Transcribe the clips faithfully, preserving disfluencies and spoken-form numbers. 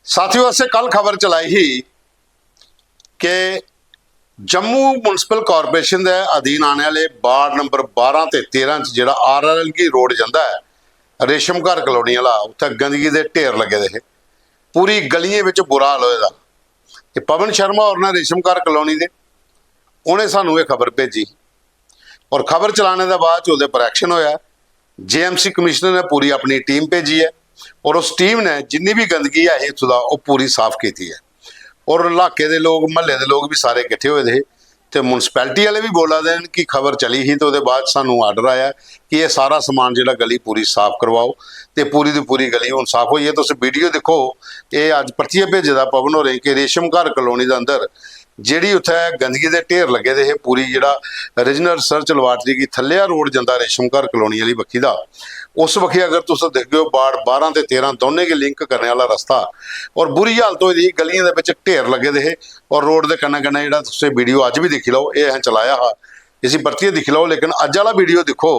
साथियों, असें कल खबर चलाई ही कि जम्मू म्युनिसिपल कॉरपोरेशन दे अधीन आने आह्ले वार्ड नंबर बारां ते तेरां च जेह्ड़ा आरआरएलगी रोड जंदा ऐ, रेशम घर कॉलोनी आह्ला, उत्थै गंदगी दे ढेर लग्गे दे हे। पूरी गलियें बिच बुरा हाल होए दा। ते पवन शर्मा होर न रेशम घर कॉलोनी दे, उ'नें सानू एह् खबर भेजी। और खबर चलाने दे बाद च ओह्दे पर एक्शन होया। जेएमसी कमिश्नर ने पूरी अपनी टीम भेजी ऐ और उस टीम ने जिन्नी भी गंदगी ऐ ही इत्थूं दा, ओह् पूरी साफ कीती ऐ। और इलाके दे लोग, म्हल्ले दे लोग भी सारे किट्ठे होए दे हे। ते म्युनिसिपैलिटी आह्ले बी बोला दे न कि खबर चली ही ते ओह्दे बाद सानू आर्डर आया कि एह् सारा समान जेह्ड़ा गली पूरी साफ करवाओ। ते पूरी दी पूरी गली हून साफ होई ऐ। तुस वीडियो दिक्खो, एह् अज्ज परतियै भेजे दा पवन होरें कि रेशम घर कॉलोनी दे अंदर जेह्ड़ी उत्थै गंदगी दे ढेर लग्गे दे हे, पूरी जेह्ड़ा रीजनल रिसर्च लैबार्टरी गी थल्लेआ रोड जंदा रेशम घर कॉलोनी आह्ली बक्खी दा, उस बक्खी अगर तुस दिखगे ओ, वार्ड बारां ते तेरां दौनें गी लिंक करने आह्ला रस्ता और बुरी हालत होई दी ही, गलियें दे बिच ढेर लग्गे दे हे। और रोड दे कन्नै कन्नै जेह्ड़ा तुस वीडियो अज्ज बी दिक्खी लैओ, एह् असें चलाया हा, इसी परतियै दिक्खी लैओ। लेकिन अज्ज आह्ला वीडियो दिक्खो,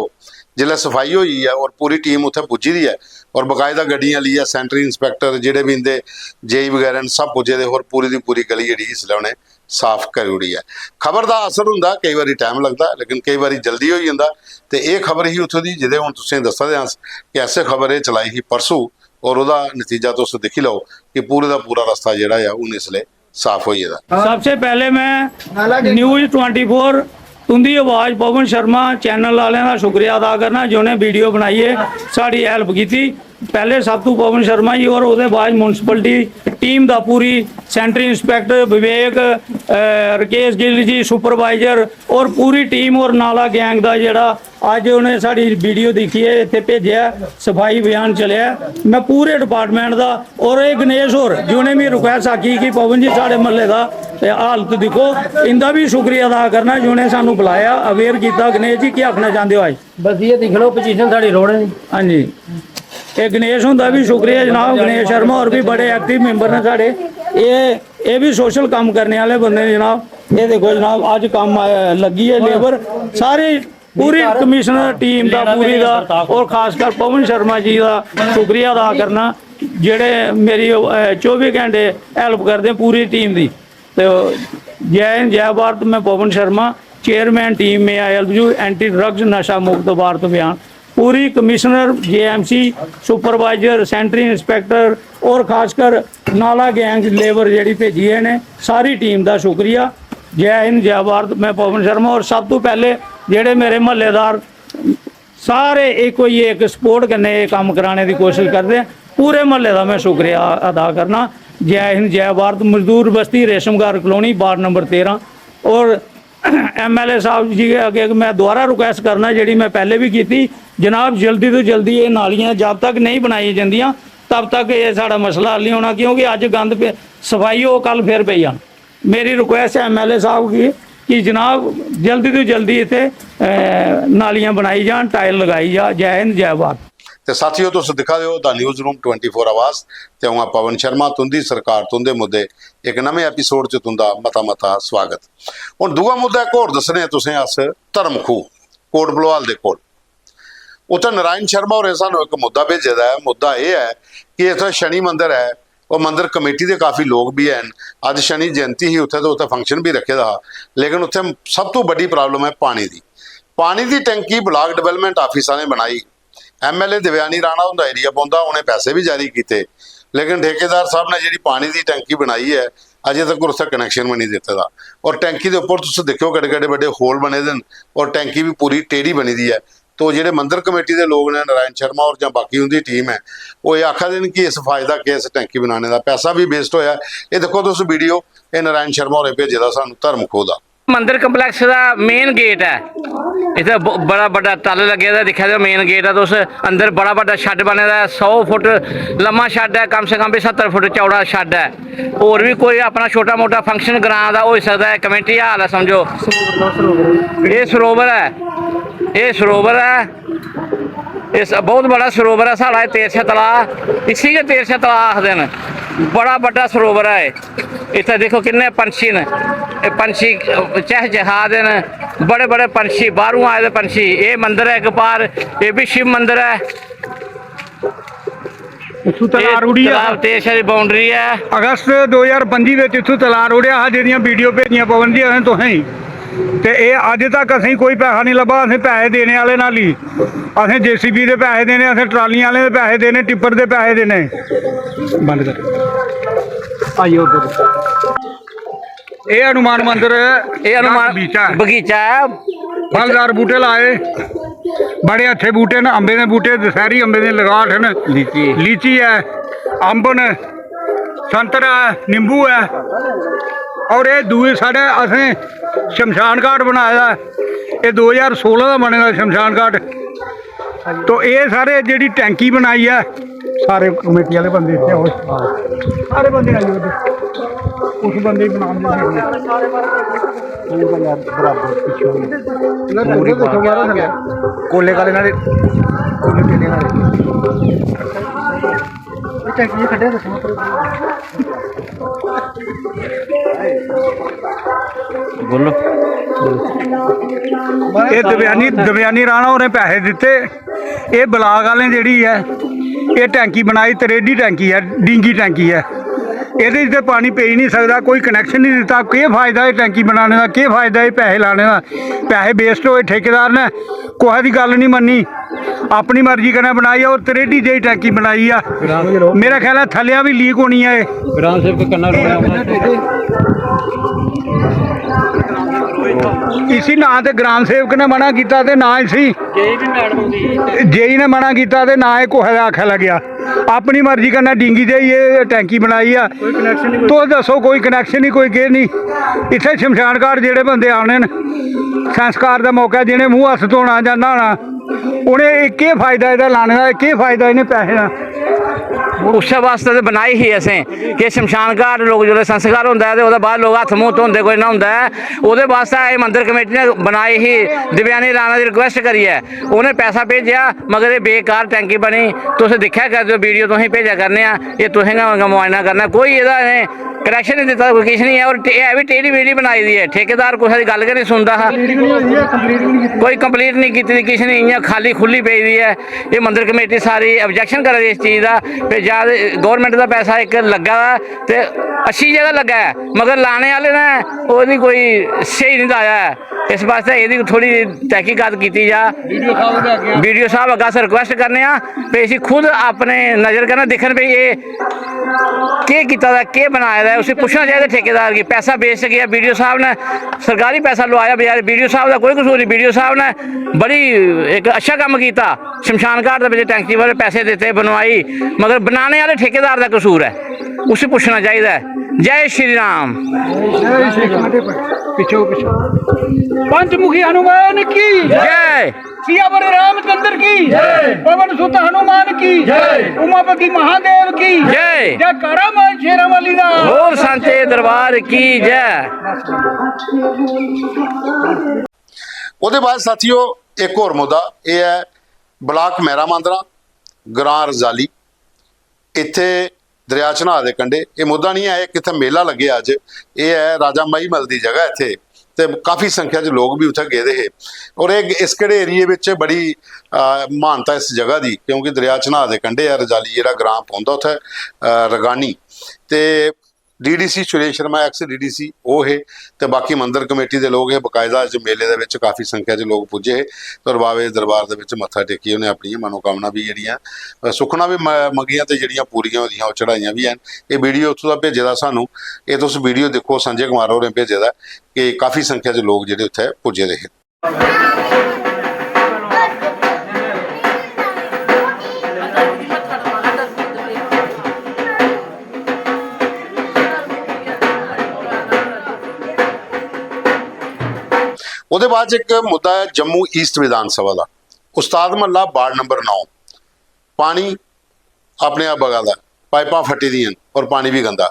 जिसलै सफाई होई ऐ और पूरी टीम उत्थै पुज्जी दी ऐ और बाकायदा गड्डियां लेइयै सैनिटरी इंस्पैक्टर, जेह्ड़े बी इंदे जेई बगैरा न, सब पुज्जे दे और पूरी दी पूरी गली जेह्ड़ी इसलै उ'नें साफ करी ओड़ी ऐ। खबर दा असर होंदा, केई बारी टाइम लगदा, लेकिन केई बारी जल्दी होई जंदा। ते एह् खबर ही उत्थूं दी, जेह्दे हून तुसें दस्सा दे आं अस कि असें खबर एह् चलाई ही परसों, और ओह्दा नतीजा तुस दिक्खी लैओ कि पूरे दा पूरा रस्ता जेह्ड़ा ऐ हून इसलै साफ होई गेदा। सबसे पैह्ले में न्यूज ट्वेंटी फोर तुं'दी आवाज पवन शर्मा चैनल आह्लें दा शुक्रिया अदा करना, जि'नें वीडियो बनाइयै साढ़ी हेल्प कीती। पैह्ले सब तू पवन शर्मा जी और ओह्दे बाद म्युनिसिपैलिटी टीम दा पूरी, सैनिटरी इंस्पैक्टर विवेक, अ, राकेश गिल जी सुपरवाइजर और पूरी टीम और नाला गैंग दा जेह्ड़ा अज्ज उ'नें साढ़ी वीडियो दिक्खियै इत्थै भेजेआ, सफाई अभियान चलेआ। में पूरे डिपार्टमेंट दा और एह् गणेश होर जि'नें मी रिक्वेस्ट आखी कि पवन जी साढ़े म्हल्ले दा ते हालत दिक्खो, इं'दा बी शुक्रिया अदा करना जि'नें सानू बुलाया, अवेयर कीता। गणेश जी, केह् आखना चांह्दे ओ अज्ज? बस इ'यै दिक्खी लैओ पोजीशन साढ़ी रोड़ें दी। हां जी, एह् गणेश हुंदा बी शुक्रिया जनाब, गणेश शर्मा होर बी बड़े एक्टिव मैंबर न साढ़े। एह् एह् बी सोशल कम्म करने आह्ले बंदे न जनाब। एह् दिक्खो जनाब, अज्ज कम्म, अ, लग्गी ऐ लेबर, सारी पूरी कमिश्नर टीम दा, पूरी दा, और खासकर पवन शर्मा जी दा शुक्रिया अदा करना, जेह्ड़े मेरी, अ, चौबी घैंटे हेल्प करदे पूरी टीम दी। ते जय हिंद, जय भारत। मैं पवन शर्मा, चेयरमैन टीम में I L U anti drugs नशा मुक्त भारत अभियान। पूरी commissioner, JMC supervisor, sanitary inspector और खासकर नाला गैंग लेबर जेह्ड़ी भेजी ऐ इ'नें, सारी टीम दा शुक्रिया। जय हिंद, जय भारत। मैं पवन शर्मा और सब तू पैह्ले जेह्ड़े मेरे म्हल्लेदार सारे इक होइयै इक सपोर्ट कन्नै एह् कम्म कराने दी कोशश करदे। पूरे म्हल्ले दा मैं शुक्रिया अदा करना। जय हिंद, जय भारत। मजदूर बस्ती, रेशम घर कॉलोनी, वार्ड नंबर तेरां। और एमएलए साहब जी के अग्गें मैं दोबारा रिक्वेस्ट करना, जेह्ड़ी मैं पैह्ले बी कीती, जनाब, जल्दी तो जल्दी एह् नालियां जब तक नेईं बनाइयां जंदियां, तब तक एह् साढ़ा मसला हल नहीं होना, क्योंकि अज्ज गंद पे-, सफाई हो, कल फिर पेई जाना। मेरी रिक्वेस्ट ऐ एमएलए साहब गी कि जनाब, जल्दी तो जल्दी इत्थै, अ, नालियां बनाई जान, टाइल लगाई जा। जय हिंद, जय भारत। ते साथियों, तुस दिक्खा दे ओ the news room twenty four आवाज, ते अ'ऊं आं पवन शर्मा। तुं'दी सरकार, तुं'दे मुद्दे, इक नमें एपिसोड च तुं'दा मता मता स्वागत। हुन दूआ मुद्दा इक होर दस्सने आं तुसें अस, धर्मखू, कोट भलवाल दे कोल। उत्थै नारायण शर्मा होरें सानू इक मुद्दा भेजे दा ऐ। मुद्दा एह् ऐ कि इत्थै शनि मंदर ऐ, ओह् मंदर कमेटी दे काफी लोक बी हैन। अज्ज शनि जयंती ही उत्थै, ते उत्थै फंक्शन बी रक्खे दा हा, लेकिन उत्थै सब तू बड्डी प्रॉब्लम ऐ पानी दी। पानी दी टैंकी ब्लॉक डेवलपमेंट ऑफिस आह्लें बनाई, एमएलए देवयानी राणा हुंदा एरिया पौंदा, उ'नें पैसे बी जारी कीते, लेकिन ठेकेदार साहब ने जेह्ड़ी पानी दी टैंकी बनाई ऐ, अजें तक उत्थै कनैक्शन बी निं दित्ते दा। और टैंकी दे उप्पर तुस दिक्खेओ, केड्डे केड्डे बड्डे होल बने दे न, और टैंकी बी पूरी टेढ़ी बनी दी ऐ। तो जेह्ड़े मंदर कमेटी दे लोक न, नारायण शर्मा होर जां बाकी उं'दी टीम ऐ, ओह् एह् आखा दे न कि इस फायदा केह् इस टैंकी बनाने दा, पैसा बी वेस्ट होया। एह् दिक्खो तुस वीडियो, एह् नारायण शर्मा होरें भेजे दा सानू धर्मखोह दा। मंदर कंपलैक्स दा मेन गेट ऐ। इत्थै ब-, बड़ा बड्डा टल लग्गे दा, दिक्खा दे मेन गेट ऐ तुस। अंदर बड़ा बड्डा शैड बने दा ऐ, सौ फुट लम्मा शैड ऐ, कम से कम बी सत्तर फुट चौड़ा शैड ऐ। होर बी कोई अपना छोटा मोटा फंक्शन ग्रां दा होई सकदा ऐ, कमेटी हाल ऐ समझो। एह् सरोवर ऐ, एह् सरोवर ऐ। इस बहुत बड़ा सरोवर ऐ साढ़ा, एह् तेरछा तलाऽ, इसी गै तेरछा तलाऽ आखदे न। बड़ा बड्डा सरोवर ऐ एह्। इत्थै दिक्खो किन्ने पंछी न, एह् पंछी चहचहा दे न, बड़े बड़े पंछी, बाह्रों आए दे पंछी। एह् मंदर ऐ इक पार, एह् बी शिव मंदर ऐ। इत्थूं तलाऽ एह् रुढ़ी गेआ। तलाऽ तेरशा दी बाउंड्री ऐ। अगस्त दो ज्हार पंजी बिच इत्थूं तलाऽ रुढ़ेआ हा, जेह्दियां वीडियो भेजियां पवन जी असें तुसें गी। ते एह् अज्ज तक असें गी कोई पैसा निं लब्भा, असें पैसे देने आह्ले नाल ही। असें जेसीबी दे पैसे देने, असें ट्रालियां आह्लें दे पैसे देने, टिप्पर दे पैसे देने। बंद कर। आई जाओ उद्धर। एह् हनुमान मंदर, एह् हनुमान बगीचा ऐ। बगीचा ऐ। फलदार बूह्टे लाए, बड़े अच्छे बूह्टे न, अम्बें दे बूह्टे, दशहरी अम्बें दे लगाठ न। लीची। लीची ऐ, अम्ब न, संतरा ऐ, नींबू ऐ। और एह् दूए साढ़े असें शमशान घाट बनाए दा ऐ, एह् दो ज्हार सोलां दा बने दा शमशान घाट। तो एह् सारे जेह्ड़ी टैंकी बनाई ऐ, सारे कमेटी आह्ले बंदे इत्थै आओ, सारे बंदे आई जाओ। उस बंदे गी बनाम दे। बराबर पिच्छों। कोले काले नाले, कोले केले नाले। टैंकी खड्डे दस्सो। बोलो। एह् देवयानी, देवयानी राणा होरें पैसे दित्ते। एह् ब्लाक आह्लें जेह्ड़ी ऐ, एह् टैंकी बनाई, तरेडी टैंकी ऐ, डींगी टैंकी ऐ। एह्दे च ते पानी पेई निं सकदा, कोई कनैक्शन निं दित्ता। केह् फायदा एह् टैंकी बनाने दा, केह् फायदा एह् पैसे लाने दा? पैसे वेस्ट होए। ठेकेदार ने कुसै दी गल्ल निं मन्नी, अपनी मर्जी कन्नै बनाई ऐ और तरेडी जेही टैंकी बनाई ऐ। ग्राम मेरा ख्याल ऐ थल्लेआ बी लीक होनी ऐ एह्। ग्राम सेवक कन्नै रौह्ना। इसी ना ते ग्राम सेवक ने मना कीता ते ना इसी जेई ने मना कीता ते ना एह् कुसै दे आखै लग्गेआ। अपनी मर्जी कन्नै डींगी जेही एह् टैंकी बनाई ऐ। तुस दस्सो, कोई कनैक्शन निं, कोई केह् निं। इत्थै शमशान घाट जेह्ड़े बंदे आने न, संस्कार दे मौके जि'नें मूंह हत्थ धोना जां न्हाना, उ'नें एह् केह् फायदा एह्दा लाने दा, केह् फायदा इ'नें पैसें दा? उस्सै वास्तै ते बनाई ही असें कि शमशान घाट लोक, जिसलै संस्कार होंदा ऐ ते ओह्दे बाद लोक हत्थ मूंह धोंदे, कोई न्हौंदा ऐ, ओह्दे वास्तै एह् मंदर कमेटी ने बनाई ही। देवयानी राणा दी रिक्वेस्ट करियै उ'नें पैसा भेजेआ, मगर एह् बेकार टैंकी बनी। तुस दिक्खा करदे ओ वीडियो, तुसें भेजा करने आं, एह् तुसें गै मुआयना करना। कोई एह्दा इ'नें कनैक्शन निं दित्ता, कोई किश निं ऐ। और टे-, है बी टेढ़ी मेढ़ी बनाई दी ऐ। ठेकेदार कुसै दी गल्ल गै निं सुनदा हा, कोई कंप्लीट निं कीती दी, किश निं, इ'यां खाली खु'ल्ली पेई दी ऐ। एह् मंदर कमेटी सारी ऑब्जेक्शन करा दी इस चीज दा। ते जां ते गौरमैंट दा पैसा इक लग्गा दा ते अच्छी जगह लग्गा ऐ, मगर लाने आह्ले ने ओह्दी कोई स्हेई निं लाया ऐ। इस बास्तै एह्दी थोह्ड़ी तहकीकात कीती जा। बीडीओ साहब अग्गें अस रिक्वेस्ट करने आं भई इसी खुद अपने नज़र कन्नै दिक्खन भई एह् केह् कीता दा, केह् बनाए दा ऐ, उसी पुच्छना चाहिदा ठेकेदार गी। पैसा वेस्ट गेआ, बीडीओ साहब ने सरकारी पैसा लोआया, बजारे बीडीओ साहब दा कोई कसूर निं। बीडीओ साहब ने बड़ी इक अच्छा कम्म कीता, शमशान घाट दे बिच टैंकी पर पैसे दित्ते, बनवाई, मगर बनाने आह्ले ठेकेदार दा कसूर ऐ, उसी पुच्छना चाहिदा ऐ। जय श्री राम। जय श्री राम। पिच्छो, पिच्छो। पंचमुखी हनुमान की जय। सियावर रामचंद्र की जय। पवन सुत हनुमान की जय। उमापति महादेव की जय। जयकारा मां शेरां वाली दा। बोल सांचे दरबार की जय। ओह्दे बाद साथियो, इक होर मुद्दा एह् ऐ, ब्लाक मैरा मांदरा, ग्रां रजाली, इत्थै दरेआ चन्हां दे कंढे। एह् मुद्दा निं ऐ, इक इत्थै मेला लग्गेआ अज्ज, एह् ऐ राजा महीमल दी जगह इत्थै, ते काफी संख्या च लोक बी उत्थै गेदे हे। और एह् इस केह्ड़े एरिये बिच बड़ी, आ, म्हानता इस जगह दी, क्योंकि दरेआ चन्हां दे कंढे ऐ, रजाली जेह्ड़ा ग्रां पौंदा उत्थै, आ, रगानी। ते DDC Suresh Sharma, x DDC, ओह् हे, ते बाकी मंदर कमेटी दे लोक हे। बाकायदा इस मेले दे बिच काफी संख्या च लोक पुज्जे हे ते बाबे दे दरबार दे बिच मत्था टेकियै उ'नें अपनियां मनोकामना बी जेह्ड़ियां, अ, सुक्खना बी म-, मंगियां ते जेह्ड़ियां पूरियां होई दियां, ओह् चढ़ाइयां बी हैन। एह् वीडियो उत्थूं दा भेजे दा सानूं, एह् तुस वीडियो दिक्खो, संजय कुमार होरें भेजे दा, कि काफी संख्या च लोक जेह्ड़े उत्थै पुज्जे दे हे। ओह्दे बाद च इक मुद्दा ऐ जम्मू ईस्ट विधान सभा दा, उस्ताद महल्ला, वार्ड नंबर नौ। पानी अपने आप बगा दा ऐ, पाइपां फट्टी दियां न और पानी बी गंदा।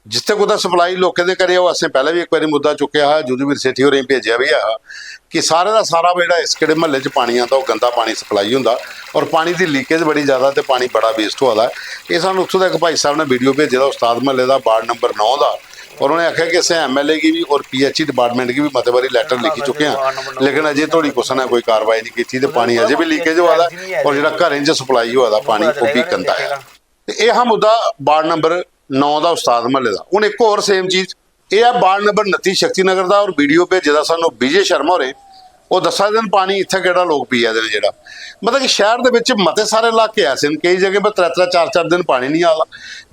जित्थै कुतै सप्लाई लोकें दे घरें होऐ, असें पैह्लें बी इक बारी मुद्दा चुक्केआ हा, जुदूवीर सेठी होरें गी भेजेआ बी ऐ हा कि सारे दा सारा जेह्ड़ा इस केह्ड़े म्हल्ले च पानी आंदा, ओह् गंदा पानी सप्लाई होंदा और पानी दी लीकेज बड़ी जैदा ते पानी बड़ा वेस्ट होआ दा ऐ। एह् सानूं उत्थूं दा इक भाई साहब ने वीडियो भेजे दा, उस्ताद म्हल्ले दा, वार्ड नंबर नौ दा, और उ'नें आखेआ कि असें एमएलए गी बी और पीएचई डिपार्टमेंट गी बी मते बारी लैटर लिखी चुके आं, लेकिन अजें धोड़ी कुसै ने कोई कार्रवाई निं कीती ते पानी अजें बी लीकेज होआ दा ऐ और जेह्ड़ा घरें च सप्लाई होआ दा पानी, ओह् बी गंदा ऐ। ते एह् हा मुद्दा वार्ड नंबर नौ दा, उस्ताद म्हल्ले दा। हून इक होर सेम चीज, एह् ऐ वार्ड नंबर उनत्ती शक्ति नगर दा, और वीडियो भेजे दा सानू विजय शर्मा होरें। ओह् दस्सा दे न पानी इत्थै केह्ड़ा लोक पिया दे न जेह्ड़ा, मतलब कि शैह्र दे बिच मते सारे इलाके ऐसे न, केई जगह पर त्रै त्रै चार चार दिन पानी निं आवा दा।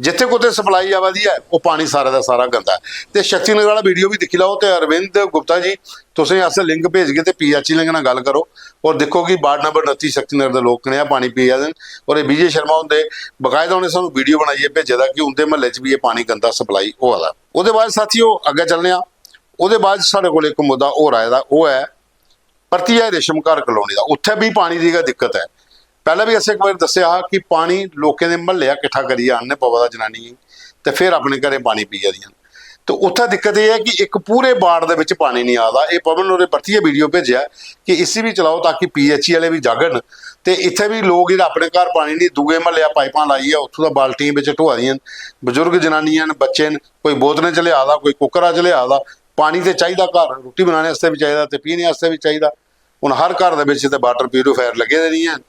जित्थै कुतै सप्लाई आवा दी ऐ, ओह् पानी सारे दा सारा गंदा ऐ। ते शक्ति नगर आह्ला वीडियो बी दिक्खी लैओ। ते अरविंद गुप्ता जी, तुसें अस लिंक भेजगे ते पीएचई आह्लें कन्नै गल्ल करो और दिक्खो कि वार्ड नंबर उनत्ती शक्ति नगर दे लोक कनेहा पानी पिया दे न। और एह् विजय शर्मा हुंदे, बकायदा उ'नें सानू वीडियो बनाइयै भेजे दा कि उं'दे म्हल्ले च बी एह् पानी गंदा सप्लाई होआ दा। ओह्दे बाद साथियो, अग्गें चलने आं। ओह्दे बाद साढ़े कोल इक मुद्दा होर आए दा, ओह् ऐ परतियै रेशम घर कलोनी दा। उत्थै बी पानी दी गै दिक्कत ऐ। पैह्लें बी असें इक बारी दस्सेआ हा कि पानी लोकें दे म्हल्ले किट्ठा करियै आह्नने पवा दा जनानियें गी, ते फिर अपने घरें पानी पिया दियां न। ते उत्थै दिक्कत एह् ऐ कि इक पूरे वार्ड दे बिच पानी निं आ दा। एह् पवन होरें परतियै वीडियो भेजेआ कि इसी बी चलाओ, ताकि पीएचई आह्ले बी जागन। ते इत्थै बी लोक जेह्ड़ा अपने घर पानी निं, दूए म्हल्ले पाइपां लाइयै उत्थूं दा बाल्टियें बिच ढोआ दियां न। बजुर्ग जनानियां न, बच्चे न, कोई बोतलें च लेआ दा, कोई कुक्करा च लेआ दा। पानी ते चाहिदा घर, रुट्टी बनाने आस्तै बी चाहिदा ते पीने आस्तै बी चाहिदा। हून हर घर दे बिच ते वाटर प्यूरीफायर लग्गे दे निं हैन।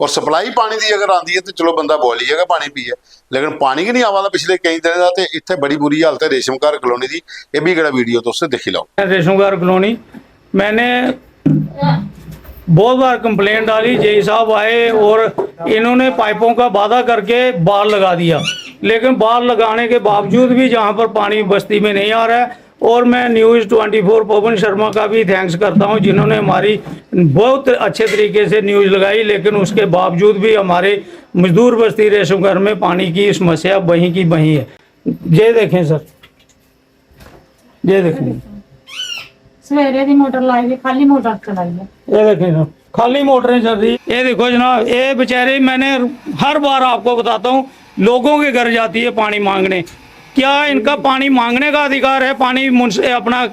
और सप्लाई पानी दी अगर आंदी ऐ ते चलो बंदा बोआलियै गै पानी पीऐ, लेकिन पानी गै निं आवा दा पिछले केईं दिनें दा। ते इत्थै बड़ी बुरी हालत ऐ रेशम घर कलोनी दी। एह् बी जेह्ड़ा वीडियो तुस दिक्खी लैओ। रेशम घर कॉलोनी, मैंने बहुत बार कंप्लेंट डाली, जेई साहब आए और इन्होंने पाइपों का वादा करके बार लगा दिया, लेकिन बार लगाने के बावजूद भी जहाँ पर पानी बस्ती में नहीं आ रहा है। और मैं news twenty four Pawan Sharma का भी थैंक्स करता हूँ, जिन्होंने हमारी बहुत अच्छे तरीके से न्यूज़ लगाई, लेकिन उसके बावजूद भी हमारे मजदूर बस्ती रेशम घर में पानी की समस्या वहीं की वहीं है। ये देखें सर, ये देखें। ਸਵੇਰੇ ਦੀ ਮੋਟਰ ਲਾਈ ਹੈ, ਖਾਲੀ ਮੋਟਰ ਚਲਾਈ ਹੈ। ये देखें ना, खाली मोटरें चल रही। ये देखो जनाब, ये बेचारे, मैंने हर बार आपको बताता हूँ, लोगों के घर जाती है पानी मांगने। क्या इनका पानी मांगने का अधिकार है? पानी मुंस-, ए, अपना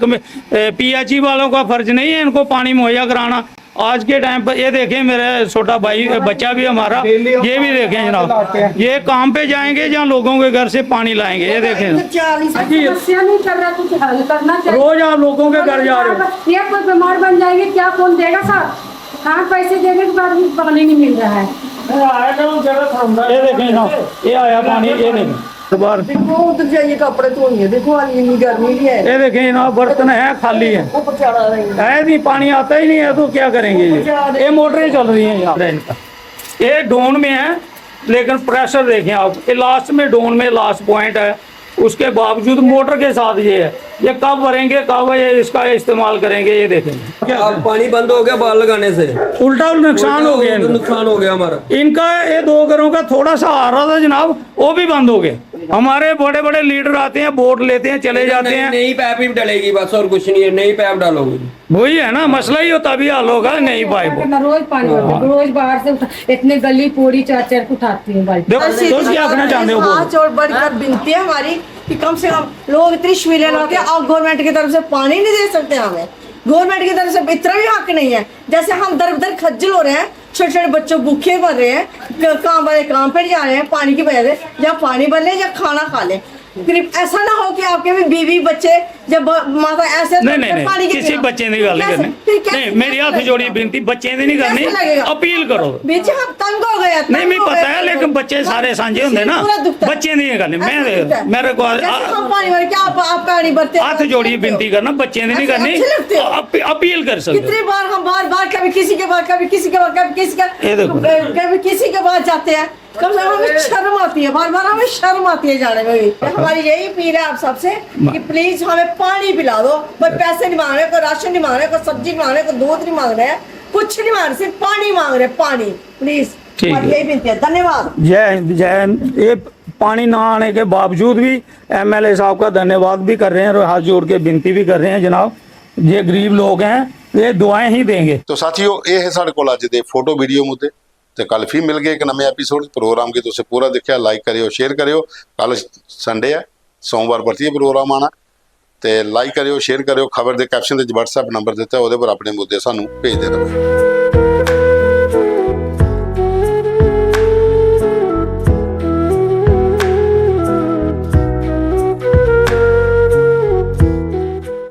पीएचई वालों का फर्ज नहीं है इनको पानी मुहैया कराना? आज के टाइम पर ये देखें, मेरा छोटा भाई, बच्चा भी हमारा, ये भी देखें जनाब, ये काम पे जाएंगे या लोगों के घर से पानी लाएंगे? ये देखें। चालीस समस्या नहीं कर रहा, कुछ हल करना चाहिए। रोज आप लोगों के घर जा रहे हो। ये कोई बीमार बन जाएंगे क्या, कौन देगा साहब? हाँ, पैसे देने के बाद भी पानी नहीं मिल रहा है। ये देखें जनाब, ये आया पानी, ये देखें। बाहर देखो उधर जाइए, कपड़े धोइए, देखो आज इतनी गर्मी भी है। ये देखें ना, बर्तन है, खाली है। ऊपर चढ़ा रही है। है नहीं, पानी आता ही नहीं है, तो क्या करेंगे ये? ये मोटरें चल रही हैं यहाँ पे इनका। ये डाउन में है, लेकिन प्रेशर देखें आप, ये लास्ट में, डाउन में लास्ट पॉइंट है, उसके बावजूद मोटर के साथ ये है। ये कब भरेंगे, कब ये इसका इस्तेमाल करेंगे, ये देखें। अब पानी बंद हो गया बाल लगाने से। उल्टा नुकसान हो गया इनका। नुकसान हो गया हमारा। इनका, ये दो घरों का थोड़ा सा आ रहा था जनाब, वो भी बंद हो गया। हमारे बड़े बड़े लीडर आते हैं, वोट लेते हैं, चले जाते नई, हैं। नई पाइप ही डलेगी बस, और कुछ नहीं है, नई पाइप डालोगे। वही है ना, मसला ही होता भी हल होगा, नहीं पाइप। रोज पानी होता है, रोज बाहर से उठा, इतने गली पूरी चार चार को उठाती हूँ बाल्टी। देखो, तुम क्या आखना चाहते हो, बोलो। हाथ जोड़ बढ़कर विनती है हमारी कि कम से कम लोग इतनी शबीलें लाते हैं, आप गवर्नमेंट की तरफ से पानी नहीं दे सकते हमें। गवर्नमेंट की तरफ से इतना भी हक नहीं है। जैसे हम दर दर खज्जल हो रहे हैं, छोटे छोटे बच्चों भूखे मर रहे हैं, क- काम वाले काम पर जा रहे हैं पानी की वजह से, या पानी भर लें या खाना खा लें। फिर ऐसा ना हो कि आपके भी बीवी बच्चे जब ब- माता ऐसे नहीं नहीं नहीं, पानी की किसी बिना- बच्चे की गल कैसे- करनी। फिर कैसे नहीं, मेरी हाथ जोड़ी विनती, बच्चे की नहीं करनी। कैसे लगेगा? अपील करो। बीच हम तंग हो गए, नहीं, तंग नहीं, हो पता गए। है, लेकिन बच्चे सारे सांझे होंदे ना, पूरा दुखता है। बच्चे की नहीं करनी। ऐसा मैं, दुखता है। मेरे को जैसे हम पानी भर के आप आप पानी भरते हैं। हाथ जोड़ी विनती करना, बच्चे की नहीं अच्छे- करनी। अच्छे लगते हैं। अपी- अपील कर सकते हो। कितनी बार हम बार बार कभी किसी के बाद, कभी किसी के बाद, कभी किसी का, ये देखो। कभी किसी के बाद जाते हैं। कम से कम हमें शर्म आती है, बार बार हमें शर्म आती है जाने में भी। हमारी यही अपील है आप सबसे कि प्लीज हमें पानी पिला दो। कोई पैसे नहीं मांग रहे, कोई राशन नहीं मांग रहे, कोई सब्जी नहीं मांग रहे, कोई दूध नहीं मांग रहे, कुछ नहीं मांग रहे, सिर्फ पानी मांग रहे, पानी। प्लीज, ठीक है। हमारी यही विनती है। धन्यवाद। जय हिंद, जय हिंद। ये पानी ना आने के बावजूद भी एमएलए साहब का धन्यवाद भी कर रहे हैं और हाथ जोड़ के विनती भी कर रहे हैं, जनाब, ये गरीब लोग हैं, ये दुआएं ही देंगे। तो साथियों, ये है साढ़े कोल अज्ज दे फोटो वीडियो मुद्दे। ते कल फिर मिलगे इक नमें एपिसोड प्रोग्राम गी। तुसें पूरा दिक्खेआ, लाइक करेओ, शेयर करेओ। कल संडे ऐ, सोमवार परतियै प्रोग्राम आना। ते लाइक करेओ, शेयर करेओ। खबर दे कैप्शन दे WhatsApp नंबर दित्ता, ओह्दे पर अपने मुद्दे सानू भेजदे र'वो।